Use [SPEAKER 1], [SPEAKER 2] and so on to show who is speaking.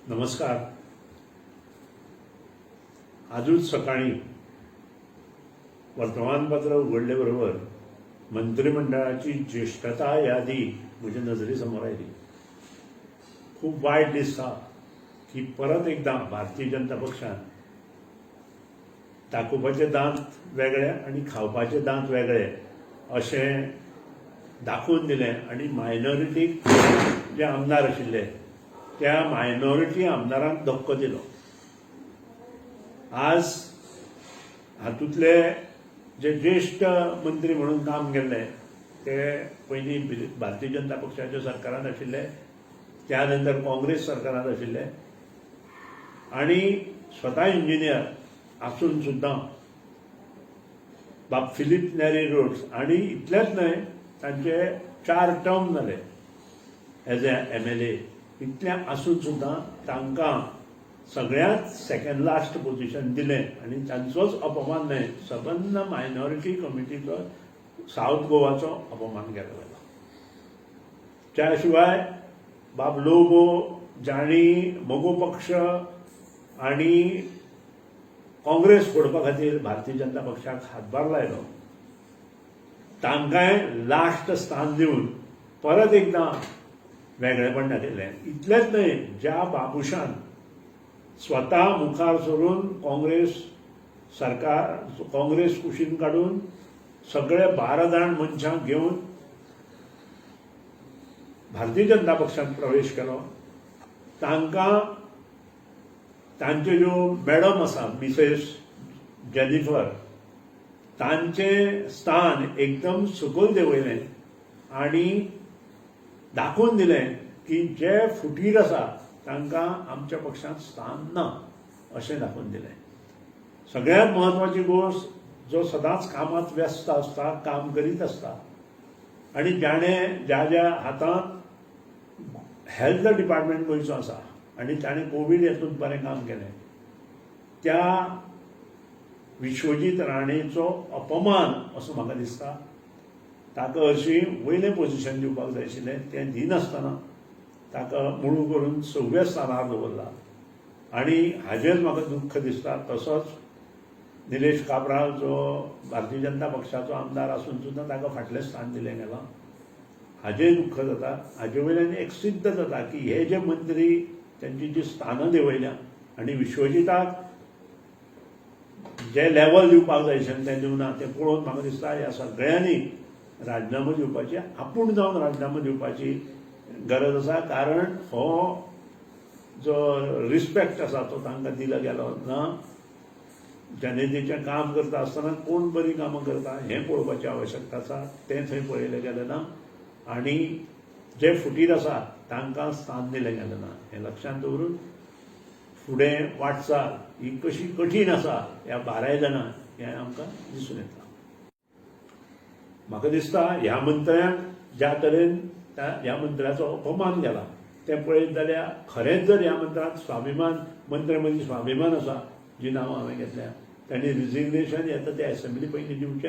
[SPEAKER 1] नमस्कार. आजूच सकाळी वर्तमानपत्र उघडले बरोबर मंत्रिमंडळाची ज्येष्ठता यादी म्हज्या नजरे समोर आयली. खूब वायट दिसता की परत एकदां भारतीय जनता पक्षान दाखोवपाचे दांत वेगळे आनी खावपाचे दांत वेगळे अशें दाखोवन दिलें आनी मायनॉरिटीक जे आमदार आशिल्ले त्या मायनॉरिटी आमदारांक धक्को दिलो. आज हातूंतले जे ज्येश्ठ मंत्री म्हणून काम केल्ले ते पयलीं भारतीय जनता पक्षाच्या सरकारांत आशिल्ले, त्या नंतर काँग्रेस सरकारांत आशिल्ले आनी स्वता इंजिनियर आसून सुद्दां बाब फिलीप नेरी रोड्स, आनी इतलेंच न्हय, तांचे 4 टर्म जाले एज ए एमएलए. इतलें आसून सुद्दां तांकां सगळ्यांत सेकंड लास्ट पोझिशन दिलें आनी तांचोच अपमान न्हय, सबंद मायनॉरिटी कमिटीचो, सावथ गोवाचो अपमान केलो गेलो. त्या शिवाय बाब लोबो, जांणी मगो पक्ष आनी काँग्रेस फोडपा खातीर भारतीय जनता पक्षाक हातभार लायलो, तांकांय लास्ट स्थान दिवन परत एकदां वेगळेपण दाखयलें. इतलेंच न्हय, ज्या बाबुशान स्वता मुखार सरून काँग्रेस सरकार, काँग्रेस कुशीन काडून सगळे 12 जाण मनशांक घेवन भारतीय जनता पक्षांत प्रवेश केलो, तांकां तांच्यो ज्यो मॅडम आसा, मिसेस जेनिफर, तांचें स्थान एकदम सकयल देंवयलें आनी दाखोवन दिलें की जे फुटीर आसा तांकां आमच्या पक्षांत स्थान ना अशें दाखोवन दिलें. सगळ्यांत म्हत्वाची गोश्ट, जो सदांच कामांत व्यस्त आसता, काम करीत आसता आनी जाणें ज्या ज्या हातांत हेल्थ डिपार्टमेंट गोंयचो आसा आनी ताणें कोवीड हेतूंत बरें काम केलें, त्या विश्वजीत राणेचो अपमान असो म्हाका दिसता. ताका हरशीं वयलें पोझिशन दिवपाक जाय आशिल्लें, तें दिनासतना ताका मुळू करून 6व्या स्थानार दवरला आनी हाजेर म्हाका दुख्ख दिसता. तसोच निलेश काब्राल, जो भारतीय जनता पक्षाचो आमदार आसून सुद्दां ताका फाटलें स्थान दिलें गेलां, हाजेर दुख्ख जाता. हाजे वयल्यान एक सिद्ध जाता की हे जे मंत्री तांची जी स्थानां देंवयल्या आनी विश्वजिताक जे लेवल दिवपाक जाय आशिल्लें तें दिवना, तें पळोवन म्हाका दिसता ह्या सगळ्यांनी राजिनामो दिवपाची, आपूण जावन राजिनामो दिवपाची गरज आसा. कारण हो जो रिस्पेक्ट आसा तो तांकां दिलो गेलो ना. जनतेचें काम करता आसतना कोण बरीं कामां करता हें पळोवपाची आवश्यकता आसा, तें थंय पळयलें गेलें ना आनी जे फुटीर आसा तांकां स्थान दिलें गेलें ना. हें लक्षांत दवरून फुडें वाटचाल ही कशी कठीण आसा ह्या 12 जाणां हें आमकां दिसून येता. म्हाका दिसता ह्या मंत्र्यांक ज्या तरेन ह्या मंत्र्याचो अपमान केला तें पळयत जाल्यार खरेंच जर ह्या मंत्र्यांत स्वाभिमान, मंत्र्यां मदीं स्वाभिमान आसा, जी नांवां हांवें घेतल्या, तांणी रिजिग्नेशन येता ते एसेंब्ली पयलीं दिवचें.